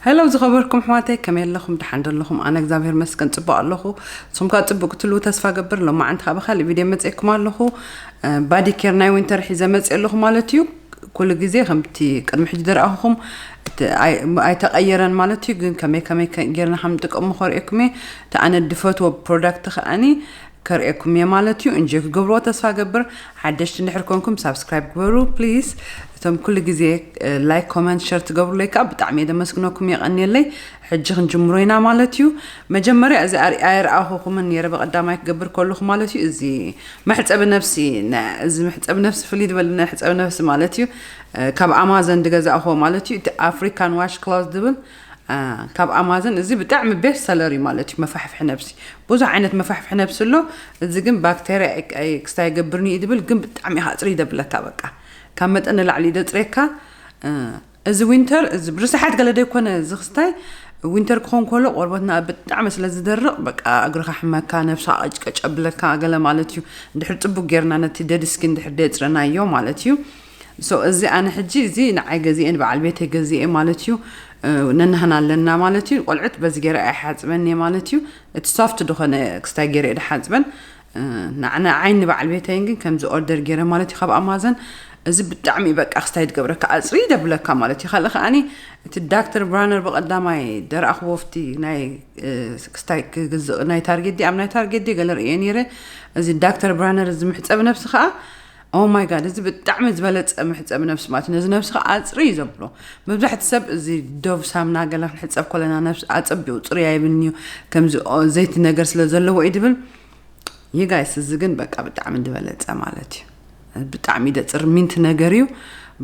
ሄሎ ዝኸበርኩም ኣሕዋተይ፣ ከመይ ኣለኹም? ደሓን ዶ ኣለኹም? ኣነ እግዚኣብሔር መስገን ጽቡቕ ኣለኹ። ንስኹም ከኣ ጽቡቕ ክትህልዉ ተስፋ ገብር። ሎማዓንቲ ከኣ ብኻልእ ቪድዮ መጺኤኩም ኣለኹ። እ፣ ባዲ ኬር ናይ ዊንተር ሒዘ መጺኤ ኣለኹ ማለት እዩ። ኩሉ ግዜ ከምቲ ቅድሚ ሕጂ ዝረኣኹኹም እቲ ኣይ-፣ ኣይተቐየረን ማለት እዩ። ግን ከመይ ከመይ ከ-፣ ጌርና ከም ንጥቀሞ ከርእየኩም እየ። እቲ ኣነ ድፈትዎ ፕሮዳክት ከኣኒ ከርእየኩም እየ ማለት እዩ። እንጆይ ክገብርዎ ተስፋ ገብር። ሓደሽቲ እንድሕር ኮንኩም ሳብስክራይብ ግበሩ ፕሊዝ። እቶም ኩሉ ግዜ፣ እ፣ ላይክ፣ ኮመንት፣ ሸር ትገብሩለይ ከዓ ብጣዕሚ እየ ደመስግነኩም፣ የቐንየለይ። ሕጂ ክንጅምሮ ኢና ማለት እዩ። መጀመርያ እዚ ኣር-፣ ኣይረኣኹኹምን ነይረ ብቐዳማይ ክገብር ከለኹ ማለት እዩ። እዚ መሕፀቢ ነፍሲ፣ ነ-፣ እዚ መሕፀቢ ነፍሲ ፍልይ ዝበለ መሕፀቢ ነፍሲ ማለት እዩ። እ፣ ካብ ኣማዘን ዝገዛእኹዎ ማለት እዩ። እቲ ኣፍሪካን ዋሽ ክሎዝ ዝብል፣ እ፣ ካብ ኣማዘን እዚ ብጣዕሚ ቤስት ሰለር እዩ ማለት እዩ። መፋሕፍሒ ነፍሲ፣ ብዙሕ ዓይነት መፋሕፍሒ ነፍሲ ኣሎ። እዚ ግን ባክቴርያ ኣይ-፣ ኣይ-፣ ክስታይ ገብርኒ እዩ ዝብል፣ ግን ብጣዕሚ ኢኻ ኣፅሪ ደብለካ። በቃ ካብ መጠን ንላዕሊ ደፅሬካ። እ፣ እዚ ዊንተር እዚ ብርስሓት ገለ ደይኮነ፣ እዚ ክስታይ ዊንተር ክኾን ከሎ ቆርበትና ብጣዕሚ ስለ ዝደርቕ፣ በቃ እግርኻ ሕመካ፣ ነብስኻ ቀጭቀጭ ኣብለካ ገለ ማለት እዩ። እንድሕር ጽቡቅ ጌርና ነቲ ደድ ስኪን እንድሕር ደየጽረናዮ ማለት እዩ። ሶ እዚ ኣነ ሕጂ እዚ ንዓይ ገዚኤ፣ ንበዓል ቤተይ ገዚኤ ማለት እዩ። እ፣ ነንህና ኣለና ማለት እዩ። ቆልዑት በዚ ገይረ ኣይሓጽበን እየ ማለት እዩ። እቲ ሶፍት ዝኾነ ክስታይ ገይረ እየ ድሓጽበን። እ፣ ንዓ-፣ ንዓይን ንበዓል ቤተይን ግን ከምዚ ኦርደር ገይረ ማለት እዩ ካብ ኣማዘን። እዚ ብጣዕሚ እዩ በቃ ክስታይ ትገብረካ፣ ኣፅሪ ደብለካ ማለት እዩ። ካልእ ከኣኒ እቲ ዳክተር ብራነር ብቐዳማይ ደረኣኽዎ፣ ኣብቲ ናይ፣ እ፣ ክስታይ ክግዝእ ናይ ታርጌት ድዩ፣ ኣብ ናይ ታርጌት ድዩ ገለ ርእየ ነይረ። እዚ ዳክተር ብራነር እዚ መሕፀቢ ነብሲ ከዓ፣ ኦ ማይ ጋድ፣ እዚ ብጣዕሚ ዝበለፀ መሕፀቢ ነብሲ ማለት እዩ። ነዚ ነብሲ ከዓ ኣፅሪ እዩ ዘብሎ። መብዛሕቲ ሰብ እዚ ዶቭ ሳምና ገለ ክንሕፀብ ከለና ነብሲ ኣፀቢቑ ፅሩይ ኣይብልን'ዩ፣ ከምዚ፣ ኦ፣ ዘይቲ ነገር ስለ ዘለዎ እዩ ድብል። ዩ ጋይስ፣ እዚ ግን በቃ ብጣዕሚ ዝበለፀ ማለት እዩ። ብጣዕሚ ደፅር ሚንት ነገር እዩ።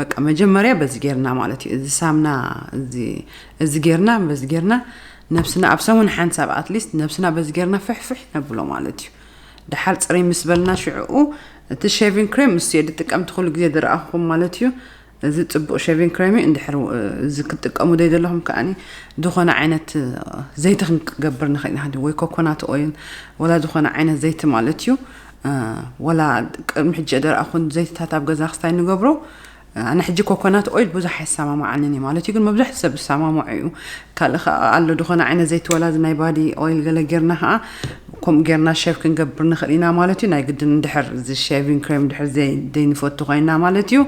በቃ መጀመርያ በዚ ጌርና ማለት እዩ። እዚ ሳምና፣ እዚ፣ እዚ ጌርና፣ በዚ ጌርና ነብስና ኣብ ሰሙን ሓንሳብ ኣትሊስት ነብስና በዚ ጌርና ፍሕፍሕ ነብሎ ማለት እዩ። ደሓር ፅረይ ምስ በልና ሽዕኡ እቲ ሼቪንግ ክሬም ምስ እየ ድጥቀም፣ እቲ ኩሉ ግዜ ዝረኣኹኹም ማለት እዩ። እዚ ጽቡቕ ሼቪንግ ክሬም እዩ። እንድሕር፣ እ፣ እዚ ክትጥቀሙ ደይ ዘለኹም ከኣኒ ዝኾነ ዓይነት፣ እ፣ ዘይቲ ክንገብር ንኽእል ኢና። ወይ ኮኮናት ኦይል፣ ወላ ዝኾነ ዓይነት ዘይቲ ማለት እዩ። እ፣ ወላ ቅድሚ ሕጂ ደረኣኹን ዘይትታት ኣብ ገዛ ክስታይ ንገብሮ። እ፣ ኣነ ሕጂ ኮኮናት ኦይል ብዙሕ ኣይሰማማዓንን እዩ ማለት እዩ። ግን መብዛሕትኡ ሰብ ዝሰማምዖ እዩ። ካልእ ኸኣ ኣሎ ዝኾነ ዓይነት ዘይቲ፣ ወላ እዚ ናይ ባዲ ኦይል ገለ ጌርና ኸኣ ከምኡ ጌርና ሼቭ ክንገብር ንኽእል ኢና ማለት እዩ። ናይ ግድን እንድሕር እዚ ሼቪንግ ክሬም እንድሕር ዘይ-፣ ዘይንፈቱ ኮይና ማለት እዩ።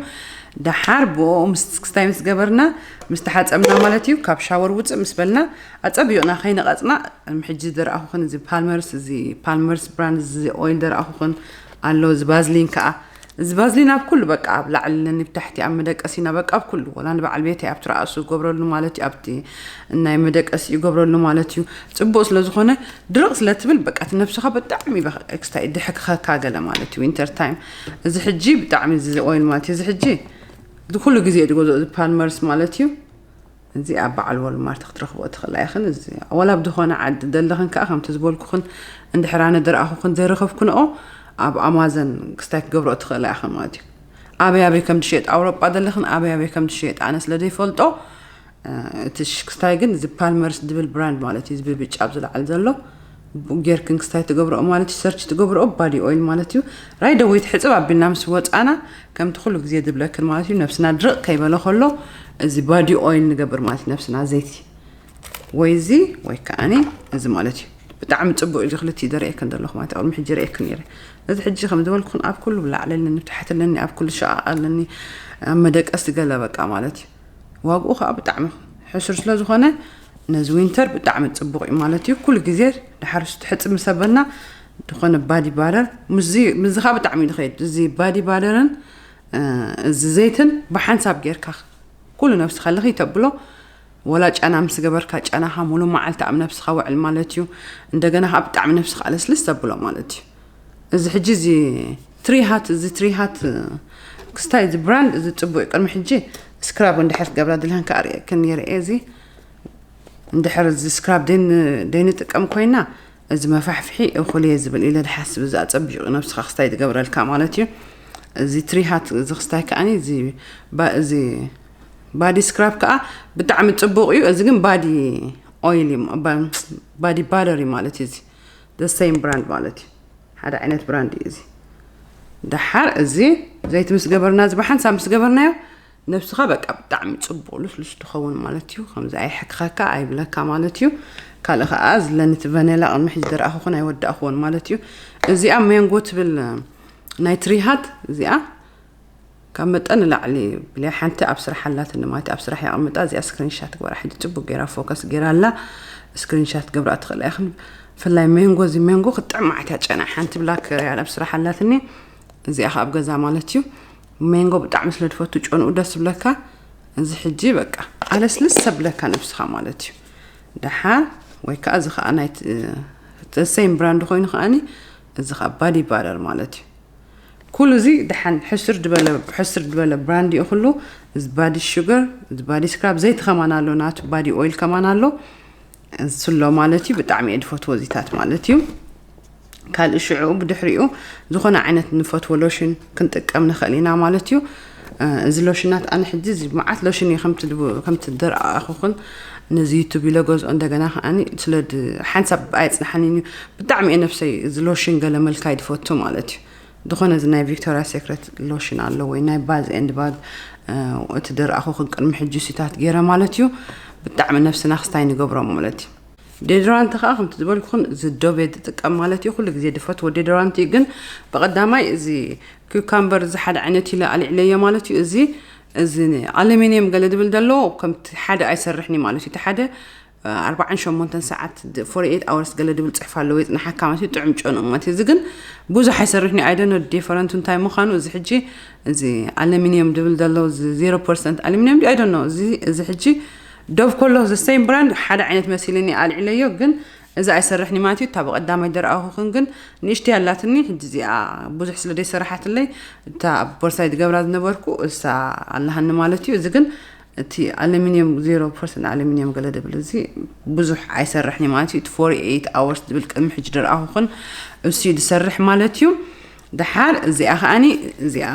ደሓር ብኡ ምስ ክስታይ ምስ ገበርና፣ ምስ ተሓጸብና ማለት እዩ፣ ካብ ሻወር ውጽእ ምስ በልና፣ ኣጸቢቕና ከይነቐጽና፣ እም፣ ሕጂ ዝረኣኹኽን እዚ ፓልመርስ፣ እዚ ፓልመርስ ብራንድ እዚ ኦይል ዝረኣኹኽን ኣሎ፣ እዚ ቫዝሊን ከኣ፣ እዚ ቫዝሊን ኣብ ኩሉ በቃ፣ ኣብ ላዕሊ ኣለኒ፣ ብታሕቲ ኣብ መደቀሲና፣ በቃ ኣብ ኩሉ፣ ወላ ንበዓል ቤተይ ኣብቲ ራእሱ ዝገብረሉ ማለት እዩ፣ ኣብቲ ናይ መደቀሲ ይገብረሉ ማለት እዩ። ጽቡቕ ስለ ዝኾነ፣ ድርቕ ስለ ትብል፣ በቃ እቲ ነብስኻ ብጣዕሚ በቃ ክስታይ ድሕክኸካ ገለ ማለት እዩ፣ ዊንተር ታይም። እዚ ሕጂ ብጣዕሚ እዚ ኦይል ማለት እዩ፣ እዚ ሕጂ፣ እዚ ኩሉ ግዜ ዝገዝኦ፣ እዚ ፓልመርስ ማለት እዩ። እዚ ኣብ በዓል ወልማርት ክትረኽቦ ትኽእላ ኢኽን። እዚ ወላ ኣብ ዝኾነ ዓዲ ዘለኽን ከኣ፣ ከምቲ ዝበልኩኽን፣ እንድሕር ኣነ ዝረኣኹኽን ዘይረኸብክንኦ፣ ኣብ ኣማዘን ክስታይ ክገብርኦ ትኽእላ ኢኽን ማለት እዩ። ኣበይ ኣበይ ከም ዝሽየጥ፣ ኣውሮጳ ዘለኽን ኣበይ ኣበይ ከም ዝሽየጥ ኣነ ስለ ዘይፈልጦ፣ እ፣ እቲ ሽ-፣ ክስታይ ግን እዚ ፓልመርስ ዝብል ብራንድ ማለት እዩ፣ እዚ ብብጫ ኣብ ዝለዓል ዘሎ፣ ጌርክን ክስታይ ትገብርኦ ማለት እዩ፣ ሰርች ትገብርኦ ባዲ ኦይል ማለት እዩ። ራይደ ወይ ትሕጽብ ኣቢልና ምስ ወጻና፣ ከምቲ ኩሉ ግዜ ዝብለክን ማለት እዩ፣ ነብስና ድርቕ ከይበለ ከሎ፣ እዚ ባዲ ኦይል ንገብር ማለት እዩ፣ ነብስና ዘይቲ። ወይ እዚ፣ ወይ ከኣኒ እዚ ማለት እዩ። ብጣዕሚ ጽቡቕ እዩ፣ እዚ ክልቲኡ ዘርእየክን ዘለኹ ማለት እዩ። ቅድሚ ሕጂ ርእየክን ነይረ። እዚ ሕጂ ከም ዝበልኩን ኣብ ኩሉ ብላዕሊ ኣለኒ፣ ብታሕቲ ኣለኒ፣ ኣብ ኩሉ ሸቓቕ ኣለኒ፣ ኣብ መደቀሲ ገለ በቃ ማለት እዩ። ዋግኡ ከዓ ብጣዕሚ ሕሱር ስለ ዝኾነ፣ ነዚ ዊንተር ብጣዕሚ ጽቡቕ እዩ ማለት እዩ። ኩሉ ግዜ ድሓር ስ-፣ ትሕጽብ ምስ ኣበልና ዝኾነ ባዲ ባደር፣ ምስዚ፣ ምስዚ ከዓ ብጣዕሚ እዩ ዝኸይድ። እዚ ባዲ ባደርን፣ እ፣ እዚ ዘይትን ብሓንሳብ ጌርካ ኩሉ ነብስኻ ልኽይ ተብሎ፣ ወላ ጨና ምስ ገበርካ፣ ጨናኻ ሙሉ መዓልቲ ኣብ ነብስኻ ውዕል ማለት እዩ። እንደገና ከዓ ብጣዕሚ ነብስኻ ኣለስልስ ተብሎ ማለት እዩ። እዚ ሕጂ እዚ ትሪ ሃት፣ እዚ ትሪ ሃት ክስታይ፣ እዚ ብራንድ እዚ ጽቡቅ እዩ። ቅድሚ ሕጂ ስክራብ እንድሕር ክገብራ ድልህን ከኣ ርእየክን ነይረ እየ። እዚ እንድሕር እዚ ስክራብ ደይን-፣ ደይንጥቀም ኮይና፣ እዚ መፋሕፍሒ እኹል እየ ዝብል ኢለ ድሓስብ። እዚ ኣጸቢቑ ነብስኻ ክስታይ ትገብረልካ ማለት እዩ። እዚ ትሪ ሃት፣ እዚ ክስታይ ከኣኒ፣ እዚ ባ-፣ እዚ ባዲ ስክራብ ከኣ ብጣዕሚ ጽቡቕ እዩ። እዚ ግን ባዲ ኦይል እዩ፣ ባ-፣ ባዲ ባደር እዩ ማለት እዩ። እዚ the same ብራንድ ማለት እዩ። ሓደ ዓይነት ብራንድ እዩ እዚ። ደሓር እዚ ዘይቲ ምስ ገበርና፣ እዚ ብሓንሳብ ምስ ገበርናዮ፣ ነብስኻ በቃ ብጣዕሚ ጽቡቕ ልስሉስ ትኸውን ማለት እዩ። ከምዚ ኣይሕክኸካ ኣይብለካ ማለት እዩ። ካልእ ኸዓ ዝለኒ እቲ ቨኔላ ቅድሚ ሕጂ ዝረኣኹኹን ኣይወዳእኹዎን ማለት እዩ። እዚኣ ሜንጎ ትብል ናይ ትሪሃት እዚኣ ካብ መጠን ንላዕሊ ብልያ ሓንቲ ኣብ ስራሕ ኣላትኒ ማለት እዩ። ኣብ ስራሕ የቐምጣ እዚኣ ስክሪንሻት ግበራ ሕጂ ጽቡቅ ገይራ ፎከስ ገይራ ኣላ። ስክሪንሻት ገብራ ትኽእላ ኢኽን። ብፍላይ ሜንጎ እዚ ሜንጎ ክትጥዕም መዓት እያ ጨና ሓንቲ ብላክ እያ ኣብ ስራሕ ኣላትኒ። እዚኣ ከ ኣብ ገዛ ማለት እዩ። ሜንጎ ብጣዕሚ ስለ ዝፈቱ ጨንኡ ደስ ዝብለካ። እዚ ሕጂ በቃ ኣለስልስ ሰብለካ ነብስኻ ማለት እዩ። ደሓር ወይ ከዓ እዚ ከዓ ናይ ሴም ብራንድ ኮይኑ ከዓኒ እዚ ከዓ ባዲ ባደር ማለት እዩ። ኩሉ እዚ ደሓን ሕስር ዝበለ ሕስር ዝበለ ብራንድ እዩ። ኩሉ እዚ ባዲ ሹገር፣ እዚ ባዲ ስክራብ፣ ዘይቲ ከማን ኣሎ፣ ናቱ ባዲ ኦይል ከማን ኣሎ። ስሎ ማለት እዩ። ብጣዕሚ እየ ዝፈትዎ እዚታት ማለት እዩ። ካልእ ሽዑ ብድሕሪኡ ዝኾነ ዓይነት ንፈትዎ ሎሽን ክንጥቀም ንኽእል ኢና ማለት እዩ። እ፣ እዚ ሎሽናት ኣነ ሕጂ እዚ መዓት ሎሽን እየ ከምቲ ድቡ-፣ ከምቲ ደርኣኹኹን ነዚ ዩቱብ ኢለ ገዝኦ እንደገና ከዓኒ ስለ ድ-፣ ሓንሳብ ኣየጽንሓኒን እዩ። ብጣዕሚ እየ ነብሰይ እዚ ሎሽን ገለ መልካ ይድፈቱ ማለት እዩ። ዝኾነ እዚ ናይ ቪክቶሪያ ሴክሬት ሎሽን ኣሎ ወይ ናይ ባዝ ኤንድ ባድ፣ እ፣ እቲ ደርኣኹኹን ቅድሚ ሕጂ ሲታት ገይረ ማለት እዩ። ብጣዕሚ ነብስና ክስታይ ንገብሮ ማለት እዩ። ዴድራንት ከዓ ከምቲ ዝበልኩኹን እዚ ዶቤ ዝጥቀም ማለት እዩ። ኩሉ ግዜ ድፈትዎ ዴድራንት እዩ፣ ግን ብቐዳማይ እዚ ኪውካምበር እዚ ሓደ ዓይነት ኢለ ኣልዕለዮ ማለት እዩ። እዚ እዚ ኣሉሚኒየም ገለ ድብል ዘሎ ከምቲ ሓደ ኣይሰርሕን እዩ ማለት እዩ። እቲ ሓደ ኣርባዓን ሸሞንተን ሰዓት ፎርቲ ኤይት ኣወርስ ገለ ድብል ጽሕፍ ኣለዎ ይጽንሓካ ማለት እዩ። ጥዑም ጨኑ ማለት እዩ። እዚ ግን ብዙሕ ኣይሰርሕን እዩ። ኣይደኖ ዲፈረንቱ እንታይ ምዃኑ። እዚ ሕጂ እዚ ኣሉሚኒየም ድብል ዘሎ እዚ ዜሮ ፐርሰንት ኣሉሚኒየም ድዩ ኣይደኖ። እዚ እዚ ሕጂ ዶቭ ከሎ ዘ ሴም ብራንድ ሓደ ዓይነት መሲልኒ ኣልዒለዮ፣ ግን እዚ ኣይሰርሕኒ ማለት እዩ። እታ ብቐዳማይ ደርኣኹኽን ግን ንእሽተይ ኣላትኒ። ሕጂ እዚኣ ብዙሕ ስለ ዘይሰራሓትለይ እታ ኣብ ቦርሳይ ዝገብራ ዝነበርኩ እሳ ኣላሃኒ ማለት እዩ። እዚ ግን እቲ ኣሉሚኒየም ዜሮ ፐርሰንት ኣሉሚኒየም ገለ ድብል እዚ ብዙሕ ኣይሰርሕኒ ማለት እዩ። እቲ ፎርቲ ኤይት ኣወርስ ዝብል ቅድሚ ሕጂ ደርኣኹኽን እሱ እዩ ዝሰርሕ ማለት እዩ። ደሓር እዚኣ ከዓኒ እዚኣ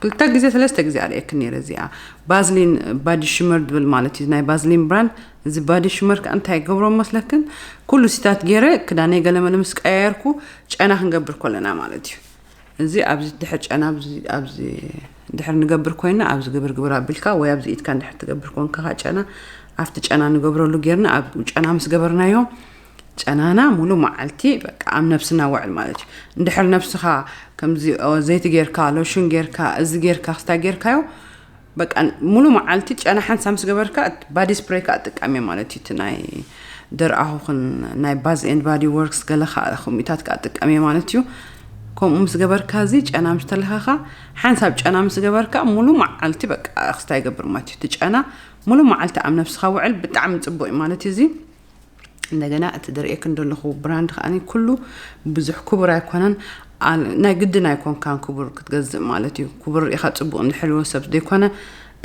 ክልተ ግዜ ሰለስተ ግዜ ኣርእየክ ነይረ። እዚኣ ባዝሊን ባዲ ሽመር ድብል ማለት እዩ ናይ ባዝሊን ብራንድ። እዚ ባዲ ሽመር ከ እንታይ ገብሮ መስለክን? ኩሉ ሲታት ገይረ ክዳነይ ገለመለ ምስ ቀያየርኩ ጨና ክንገብር ከለና ማለት እዩ። እዚ ኣብዚ ድሕር ጨና ኣብዚ ኣብዚ ድሕር ንገብር ኮይና ኣብዚ ግብር ግብር ኣቢልካ ወይ ኣብዚ ኢድካ እንድሕር ትገብር ኮንካ ጨና ኣብቲ ጨና ንገብረሉ ጌርና ኣብ ጨና ምስ ገበርናዮ ጨናና ሙሉ መዓልቲ በቃ ኣብ ነብስና ውዕል ማለት እዩ። እንድሕር ነብስኻ ከምዚ ኦ፣ ዘይቲ ጌርካ ሎሽን ጌርካ እዚ ጌርካ ክስታ ጌርካዮ በቃ ሙሉ መዓልቲ ጨና ሓንሳ ምስ ገበርካ ባዲ ስፕሬይ ከዓ ጥቀም እየ ማለት እዩ። እቲ ናይ ደርኣኹኽን ናይ ባዝ ኤንድ ባዲ ወርክስ ገለ ከዓ ከምኡታት ከዓ ጥቀም እየ ማለት እዩ። ከምኡ ምስ ገበርካ እዚ ጨና ምስ ተለኻኻ ሓንሳብ ጨና ምስ ገበርካ ሙሉ መዓልቲ በቃ ክስታ ይገብር ማለት እዩ። እቲ ጨና ሙሉ መዓልቲ ኣብ ነብስኻ ውዕል ብጣዕሚ ፅቡቅ እዩ ማለት እዩ። እዚ እንደገና እቲ ደርእየክን ዘለኹ ብራንድ ከዓኒ ኩሉ ብዙሕ ክቡር ኣይኮነን። ኣል-፣ ናይ ግድን ኣይኮንካን ክቡር ክትገዝእ ማለት እዩ። ክቡር ርኢኻ ጽቡቕ እንድሕልዎ ሰብ ዘይኮነ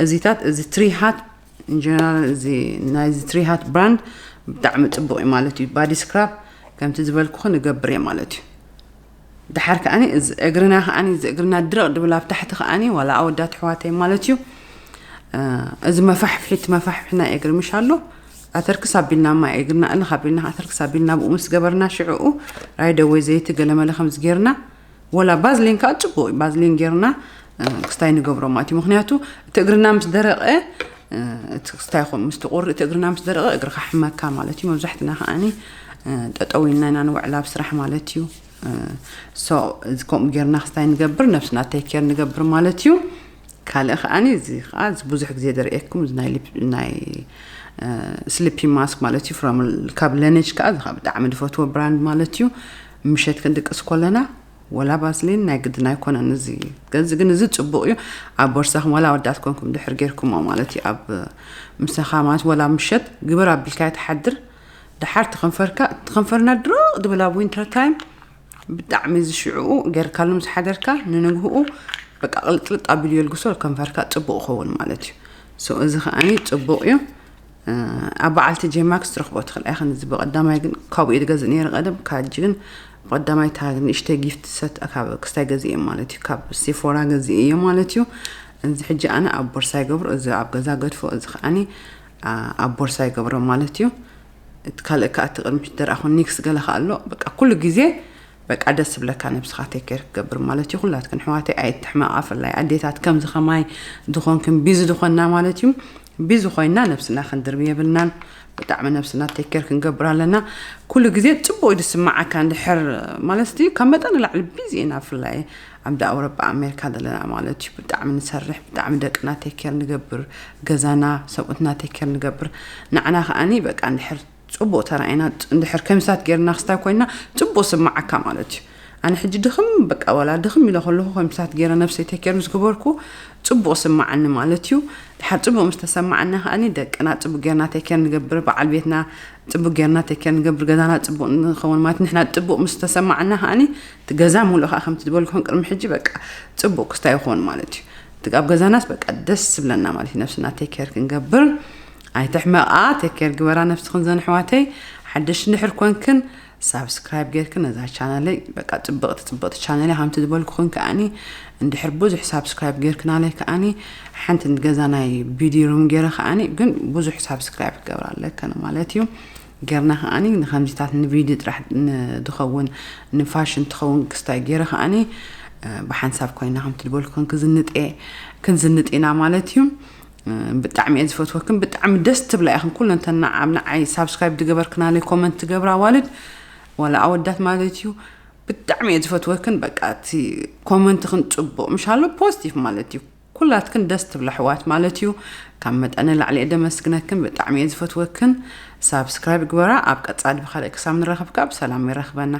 እዚታት፣ እዚ ትሪሃት ኢንጀነራል፣ እዚ ናይዚ ትሪሃት ብራንድ ብጣዕሚ ጽቡቕ እዩ ማለት እዩ። ባዲ ስክራብ ከምቲ ዝበልኩኹ ንገብር እየ ማለት እዩ። ድሓር ከዓኒ እዚ እግርና ከዓኒ እዚ እግርና ድርቕ ድብል ኣብ ታሕቲ ከዓኒ ዋላ ኣወዳት ኣሕዋተይ ማለት እዩ። እ፣ እዚ መፋሕፍሒት መፋሕፍሒ ናይ እግሪ ምሽ ኣሎ ኣተርክስ ኣቢልና ማይ እግርና እልኽ ኣቢልና ኣተርክስ ኣቢልና ብኡ ምስ ገበርና ሽዕኡ ራይደ ወይ ዘይቲ ገለመለ ከምዚ ጌርና ወላ ባዝሊን ከዓ ጽቡቕ እዩ። ባዝሊን ጌርና እ፣ ክስታይ ንገብሮ ማለት እዩ። ምኽንያቱ እቲ እግርና ምስ ደረቐ እ፣ እቲ ክስታይ ይኹን ምስቲ ቁሪ እቲ እግርና ምስ ደረቐ እግርኻ ሕመካ ማለት እዩ። መብዛሕትና ከዓኒ እ፣ ጠጠው ኢልና ኢና ንውዕል ኣብ ስራሕ ማለት እዩ። እ፣ ሶ እዚ ከምኡ ጌርና ክስታይ ንገብር ነብስና ቴክ ኬር ንገብር ማለት እዩ። ካልእ ከዓኒ እዚ ከዓ እዚ ብዙሕ ግዜ ደርእየኩም እዚ ናይ ሊፕ ናይ እ፣ ስሊፒ ማስክ ማለት እዩ። ፍሮም ካብ ለነጅ ከዓ እዚ ከዓ ብጣዕሚ ዝፈትዎ ብራንድ ማለት እዩ። ምሸት ክንድቅስ ከለና ወላ ባዝሊን ናይ ግድን ኣይኮነን። እዚ ገዚ ግን እዚ ጽቡቕ እዩ። ኣብ ቦርሳኹም ዋላ ኣወዳት ኮንኩም ድሕር ጌርኩሞ ማለት እዩ ኣብ ምሳኻ ማለት ወላ ምሸት ግብር ኣቢልካ ትሓድር። ድሓር ትኸንፈርካ ትኸንፈርና ድርቕ ድብል ኣብ ዊንተር ታይም ብጣዕሚ ዝሽዕኡ ጌርካሉ ምስ ሓደርካ ንንግህኡ በቃ ቅልጥልጥ ኣቢሉ የልግሶ ከንፈርካ ጽቡቕ ይኸውን ማለት እዩ። ሶ እዚ ከዓኒ ጽቡቕ እዩ። እ፣ ኣብ በዓልቲ ጄማክስ ትረኽቦ ትኽእል ኢኻ። እዚ ብቐዳማይ ግን ካብኡ እየ ዝገዝእ ነይረ ቀደም። ካጂ ግን ብቐዳማይ እታ ንእሽተይ ጊፍት ሰት ካብ ክስታይ ገዚእ እየ ማለት እዩ። ካብ ሴፎራ ገዚእ እየ ማለት እዩ። እዚ ሕጂ ኣነ ኣብ ቦርሳ ይገብሮ፣ እዚ ኣብ ገዛ ገድፎ፣ እዚ ከዓኒ፣ ኣ፣ ኣብ ቦርሳ ይገብሮ ማለት እዩ። እቲ ካልእ ከኣ እቲ ቅድሚ ሕጂ ደርኣኹ ኒክስ ገለ ከኣ ኣሎ። በቃ ኩሉ ግዜ በቃ ደስ ዝብለካ ነብስኻ ቴክ ኬር ክገብር ማለት እዩ። ኩላትክን ኣሕዋተይ ኣይትሕመቓ፣ ብፍላይ ኣዴታት ከምዚ ከማይ ዝኾንክን ቢዚ ዝኾንና ማለት እዩ። ቢዚ ኮይና ነብስና ክንድርብ የብልናን። ብጣዕሚ ነብስና ቴክ ኬር ክንገብር ኣለና። ኩሉ ግዜ ጽቡቅ እዩ ዝስማዓካ እንድሕር ማለት እዩ ካብ መጠን ንላዕሊ ቢዚ ኢና፣ ብፍላይ ኣብዳ ኣውሮጳ ኣሜሪካ ዘለና ማለት እዩ። ብጣዕሚ ንሰርሕ፣ ብጣዕሚ ደቅና ቴክ ኬር ንገብር፣ ገዛና ሰብኡትና ቴክ ኬር ንገብር። ንዓና ከዓኒ በቃ እንድሕር ጽቡቅ ተራኢና፣ እንድሕር ከምሳት ጌርና ክስታይ ኮይና ጽቡቅ ስማዓካ ማለት እዩ። ኣነ ሕጂ ድኽም በቃ ዋላ ድኽም ኢለ ከለኹ ከምሳት ጌረ ነብሰይ ቴክ ኬር ምስ ገበርኩ ጽቡቅ ስማዓኒ ማለት እዩ። ድሓር ጽቡቅ ምስ ተሰማዓና ከዓኒ ደቅና ጽቡቅ ጌርና ቴክ ኬር ንገብር፣ በዓል ቤትና ጽቡቅ ጌርና ቴክ ኬር ንገብር፣ ገዛና ጽቡቅ ንኸውን ማለት ንሕና ጽቡቅ ምስ ተሰማዓና ከዓኒ እቲ ገዛ ሙሉእ ከዓ ከምቲ ዝበልኩኹም ቅድሚ ሕጂ በቃ ጽቡቅ ክስታይ ይኸውን ማለት እዩ። እቲ ኣብ ገዛናስ በቃ ደስ ዝብለና ማለት እዩ። ነብስና ቴክ ኬር ክንገብር ኣይትሕመቓ፣ ቴክ ኬር ግበራ ነብስኽን ዘን ኣሕዋተይ። ሓደሽ እንድሕር ኮንክን ሳብስክራይብ ጌርክን ነዛ ቻናለይ በቃ ጽብቕቲ ጽብቕቲ ቻናለይ ከምቲ ዝበልኩኽን ከዓኒ እንድሕር ብዙሕ ሳብስክራይብ ጌርክናለይ ከዓኒ ሓንቲ ገዛ ናይ ቢዲ ሩም ጌረ ከዓኒ ግን ብዙሕ ሳብስክራይብ ክገብር ኣለክን ማለት እዩ። ጌርና ከዓኒ ንከምዚታት ንቪዲ ጥራሕ ን-፣ ዝኸውን ንፋሽን ትኸውን ክስታይ ጌረ ከዓኒ እ፣ ብሓንሳብ ኮይና ከምቲ ዝበልኩኽን ክዝንጥ እየ፣ ክንዝንጥ ኢና ማለት እዩ። እ፣ ብጣዕሚ እየ ዝፈትወክን ብጣዕሚ ደስ ትብላ ኢኽን ኩለንተና ኣብ ንዓይ ሳብስክራይብ ዝገበርክናለይ ኮመንት ትገብራ ኣዋልድ ዋላ ኣወዳት ማለት እዩ። ብጣዕሚ እየ ዝፈትወክን በቃ እቲ ኮመንትኽን ጽቡቅ ምሽ ኣሎ ፖዚቲቭ ማለት እዩ። ኩላትክን ደስ ትብላ ኣሕዋት ማለት እዩ። ካብ መጠን ንላዕሊ እየ ደመስግነክን ብጣዕሚ እየ ዝፈትወክን። ሳብስክራይብ ግበራ። ኣብ ቀጻሊ ብኻልእ ክሳብ ንራኸብ ከዓ ብሰላም የራኽበና።